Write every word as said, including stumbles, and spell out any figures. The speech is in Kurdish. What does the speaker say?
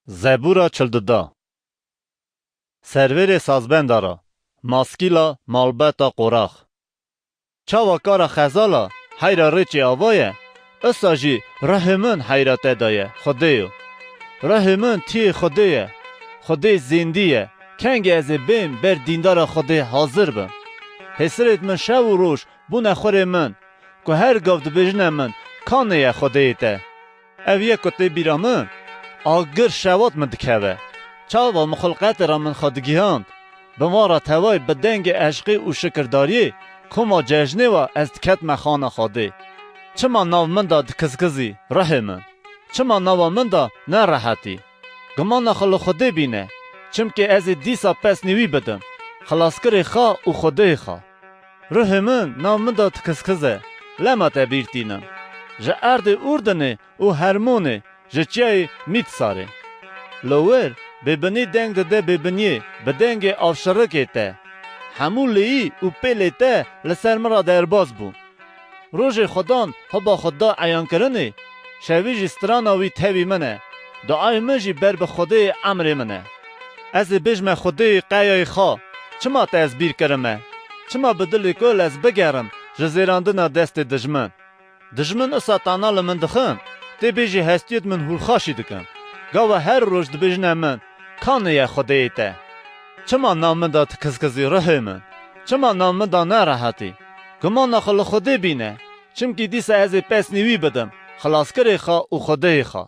Zebûra çil duda. Servêrê sazbenda ra, maskîla malbeta qorax. Çawa kara xezala heyra rêçê ava ye, isa jî ruhê min heyra te de ye, Xwedêyo. Ruhê min tiyê Xwedê ye, Xwedê zêndî ye. Kengê ez ê bêm ber dîndara Xwedê hazir bim? Pêsirêd min şev û roj bûne xurê min, ku her gav dibêjine min, kanê ye Xwedêyê te? Ev yek ku tê bîra min, agir şewat min dikeve. Çawa min xulqetê ra min xwe digihand, bi van re tevayî bi dengê eşqê û şikirdariyê koma cejnê we ez diketime xana Xwedê. Çima nav min de dikizkizî, ruhê min? Çima nava min de nerehetî? Gumana xwe li Xwedê bîne, çimkî ez ê dîsa pesnî wî bidim, xilaskirê xwe û Xwedêyê xwe. Ruhê min nav min de dikizkize, lema te bîr tînim. Ji erdê Urdinê û Hermonê, ji çiyayê Mîtsarê. Li wir bêbinî deng dide bêbiniyê bi dengê avşirikê te. Hemû lêyî û pêlê te li ser min re derbas bû. Rojê Xudan hiba xwe da eyankirinê, şevî jî strana wî tevî min e. Duayê min jî ber bi Xwedêyê emrê min e. Ez ê bêjme Xwedêyê qeyayê xwe, çima te ez bîr kirime? Çima bi dilê kul ez bigerim ji zêrandina destê dijmin? Dijmin isa tana li min dixin, tê bêjî hestiyêd min hûrxaşî dikin. Gava her roj dibêjine min, kanê ye Xwedêyê te? Çima nav min de dikizkizî ruhê min? Çima nav min de nerehetî? Gumana xwe li Xwedê bîne, çimkî dîsa ez ê pesnî wî bidim, xilaskirê xwe û Xwedêyê xwe.